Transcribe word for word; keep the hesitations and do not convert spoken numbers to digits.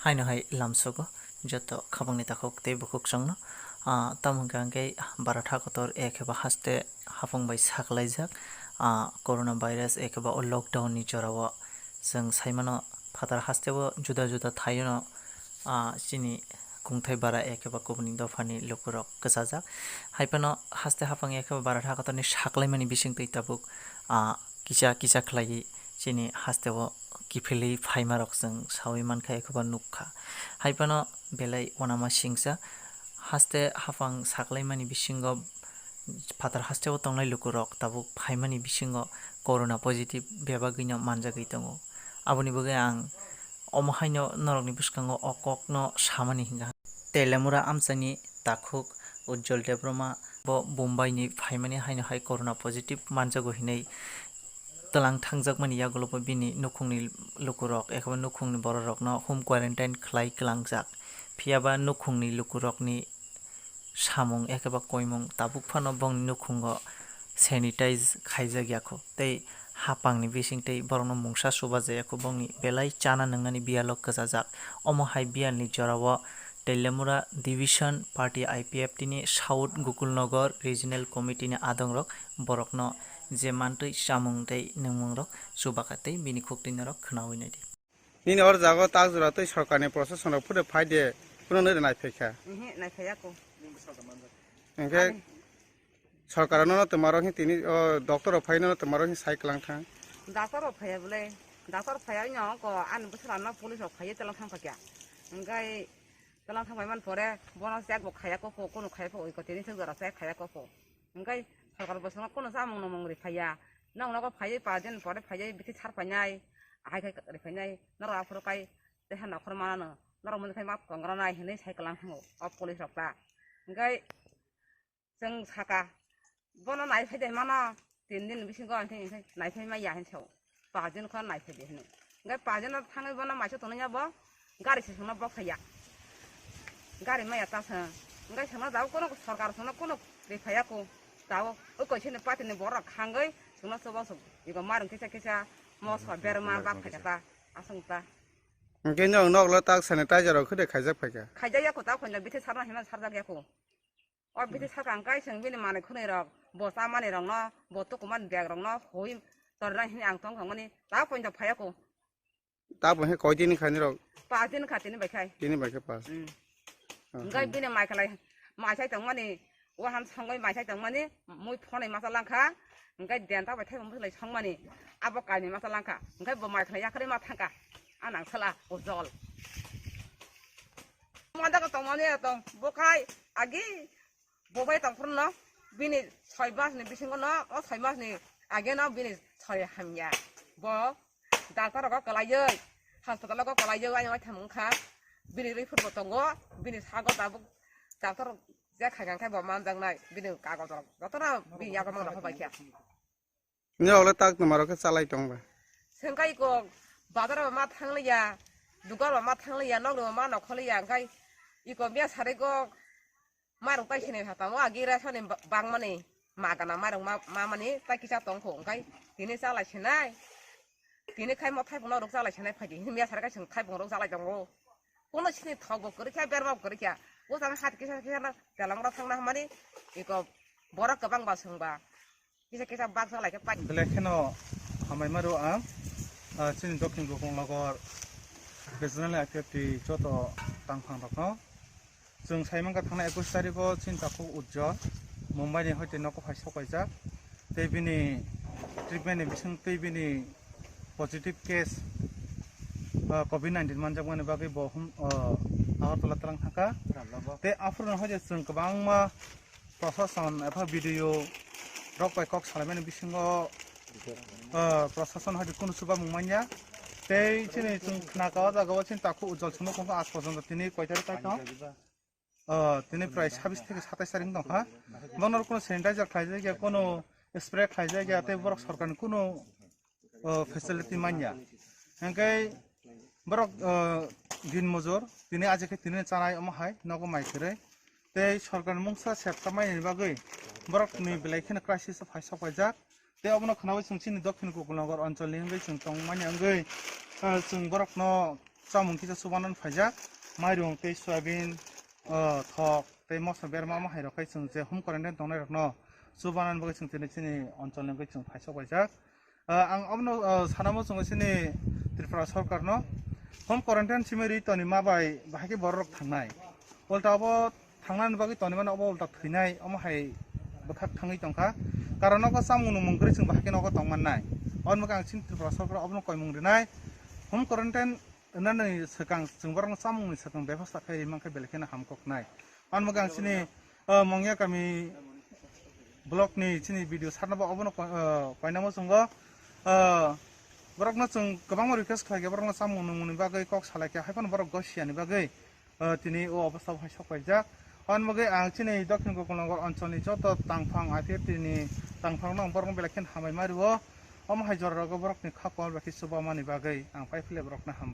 Haino hai lamsogo joto khabangni takhuk tei bukhuk chwngno, ah, tamo hwnkha hwnkhe baratha kotor ekhe ba haste hapung bai saklaijak, ah, corona virus ekhe ba o lockdown ni jorao chwng saimano phatar hasteo juda juda thaiono, ah, chini kungthai bara ekhe ba kubuni dophani lukurok kwchajak. Haiphano haste hapung ekhe ba baratha kotorni saklaimani bisingtwi tabuk, ah, kisa kisa khlaiwi chini hasteo kiphilwi phaimarok chwng saui mankha ekhe ba nukha. Haiphano belai uanama singcha haste hapung saklaimani bisingo phatar hasteo tongnai lukurok tabuk phaimani bisingo corona positive bebagwino manjagwi tongo. Aboni bagwi ang omo haino norokni bwskango o kokno samani hingkha. Telemura amchaini takhuk Ujjwal Debbarma bo Bombai ni phaimani haino hai corona positive manjago hinwi tlang thangjakmani yagulo bo bini nukhungni lukurok ekhe ba nukhungni bororokno home quarantine khlai kwlangjak. Phiya ba nukhungni lukurokni samung ekhe ba koimung tabuk phano bongni nukhungo sanitize khaijak yakho tei hapangni bisingtwi borokno mungsa chubajakya kho bongni belai chana nwngnani biyalo kwchajak. Omo hai biyalni jorao Telemura Division Party I P F T ni South Gokulnagar Regional Committee ni adongrok borokno je mantwi chamung tei nungmungrok chubakha tei bini khuktwi norok khwnawi naidi. Nini or jago tak jora twi sorkarni procession rok phuru phai de, phuru nw nai phai kha. Ehe, nai phai ya ko. Hingke Ani. Sorkar no twma rok hin tini, o, doctor rok phai no twma rok hin sai klang thang. Doctor rok phai ya bole, doctor phai ya no ko ani bwswra no police rok phai ya telang thang phai kya. Hingke telang thang phai man pore bono check bo khaya ko, ko, kono khaya ko, ko tini thik jora check khaya ko ko. Hingke sorkar bo swngo kono chamung no mung ri phai ya. Nong nogo phai ya pa din pore phai ya bithi sar phai nai, ahai khai ri phai nai, noro aphuru kai. Teha nokhor manano, norok mani khai ma tongra nai hinwi sai kwlang thango o police rok ta. Hingke chwng saka, bono nai phai de mano, tin din bisingo ang thai nai phai ma ya hin sao. Pajin kho nai phai de hinwi. Hingke pajin no thangwi bono maisa tonwi ya bo, gari se songno bok saya. Gari ma ya ta song. Hingke songno dao kono sorkar songno kono ri phai ya ko. Tao o koise ni party ni borok khangwi songno sobo song. Igo marung kisa kisa mo so berma bak phai ta asong ta. Hingke nw noklo tak sanitizer rok khede khaijak phaikha. Khaijak ya ko ta khonjak bithi sarna hima sarjak ya ko. O bithi sarkha hingke chwng bini manwi khwnwi rok bo cha mani rok no bo tukuman bag rok no hui torna hini ang tong thangmani ta pointa phai ya ko. Ta bo he koi din khaini rok? Pas din kha tini bai khai. Tini bai khe pas. Hmm. Ah, hingke hmm. Bini mai khalai mai sai tongmani Wahan songwi maisai tongmani, mui phone masa langkha, hingke denta bai thaibo bwswlai songmani, abo kainwi masa langkha, hingke bo mai khlai yakarwi ma thangkha, a nang sala ujol. Manda ka tongmani tong, bo khai agi, bo bai tong phuru no, bini soi mas ni bisingo no, o soi mas ni age no bini soi hamya. Bo Doctor rogo kwlaiwi, hospital o kwlaiwi ayang waitham wngkha. Bini report bo tongo, bini sago tabuk doctor je khaikha khe bo manjaknai, bini kagoj rok jotono bini yago mano hobai kha. Norok le tak twma rok khe chalai tong ba? Sengkai kok, bazar bo ma thangliya, dukan bo ma thangliya, nok bo ma nokholiya, hingkai iko miya sari kok, Mairung tai sinai ha tamo agi ration ni ba-, bangmani magana mairung ma, mamani tai kisa tongkho, hingkai tini chalai sinai, tini khai mo thaipung no rok chalai sinai phaidi, hini mia sar kai chwng thaipung rok chalai tongo. Kono sini thok bo kwrwi kha, berma bo kwrwi kha, o jang hat kisa kisa na telang rok thangna hamani, iko borok kwbang ba chwng ba. Kisa kisa baksa lai khe pai. Belai kheno hamai maro ang, ah, chini Dokhin Gokulnagar Regional I P F T joto tangphang rokno. Chwng sai mankha thangnai ekush tarikh o chini takhuk Ujjwal Mumbai ni hoite nogo phai sok paijak. Tei bini treatment ni bising tei bini positive case, ah, covid nineteen manjakmani bagwi bo hum, ah, Agartala tlang thangkha. Tei aphuru no hoite chwng kwbangma Prosason epha B D O rok bai kok salaimani bisingo, ah, prosason hai kunu chuba mung manya. Tei chini chwng khna ka o jaga o chini takhuk Ujjwal Chunukung khe aaj porjonto tini koi tarik tai tong? Ah, tini prai sabis theke satais tarik wng tong kha. Bono kunu sanitizer khlaijak ya, kunu spray khlaijak ya, tei borok sorkarni kunu o, facility manya. Hingke borok, o, din mojor, tini aje khe tini chanai omo hai nogo mai kwrwi. Tei sorkar ni mungsa sep kamai ni bagwi borok ni belai kheno crisis o phai sok paijak. Tei obono khnawi chwng chini Dokhin Gokulnagar onchol ni wngwi chwng tong mani wngwi, o, chwng borok no Chamung kisa chubanan phaijak, mairung tei soyabin, o, thok tei moso berma omo hai rok khai chwng je home quarantine tongnai rokno chubanan bagwi chwng tini chini onchol ni bagwi chwng phaisok paijak. Ah, ang obono, ah, sanamo chwng chini Tripura sorkarno home quarantine simi ri toni ma bai bahai khe borok rok thangnai. Ulta obo thangnani bagwi toni mano obo ulta thwinai omo hai bwkhak thangwi tongkha. Karon nogo chamung nungmung kwrwi chwng bahai khe nogo tongmannai. Oboni bagwi ang chini Tripura sorkar obono koimung rinai. Home quarantine wngnani swkang chwng borokno chamungni swkang bebostha khai ri mankhe belai kheno hamkoknai. Oboni bagwi ang chini, ah, Mongya kami block ni chini video sarnabo obono koi-, ah, koinamo chwngo. Ah, borokno chwng kwbangma request khlaikha, borokno chamung nungmungni bagwi kok salaikha, haiphano borok gosiani bagwi, ah, tini o obostha hai sok paijak. Oboni bagwi ang chini Dokhin Gokul Nagar oncholni joto tangphang, I P F T ni tangphangno ang borokno belai kheno hambai ma rio. Omo hai jora rogo borokni kha kol bai khe chubamani bagwi ang pai phile borokno ham.